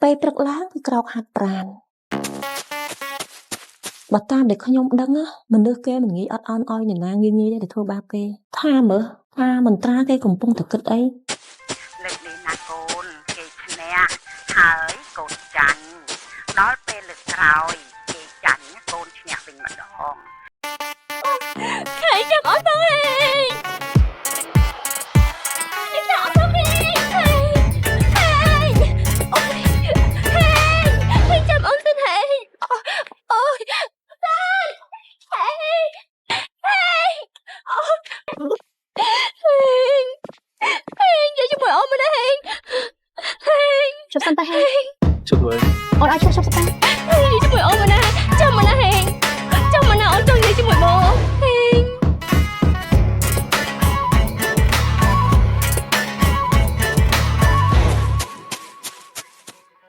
ពេលព្រឹកឡើងគឺក្រោកហាត់ប្រាណបើតាមដែលខ្ញុំដឹងណាមនុស្សគេមិនងាយអត់ឱនឲ្យអ្នកណាងាយងាយទេទៅធ្វើបាបគេថាមើលថាមន្ត្រាគេកំពុងតែគិតអី លើកនេះណាកូនគេឈ្នះហើយកូនចាញ់ដល់ពេលលើកក្រោយគេចាញ់កូនឈ្នះវិញម្ដង ខេចាំអត់ផងហេចាំអត់ផងហេហេហេអូយហេហេចាំអូនសិនហេអូយហេហេអូហេហេនិយាយជាមួយអូនមកណាហេហេ ជប់សិនទៅហេ ជប់ធ្វើ អូនឲ្យឈប់ឈប់សិនទៅ និយាយជាមួយអូនមកណា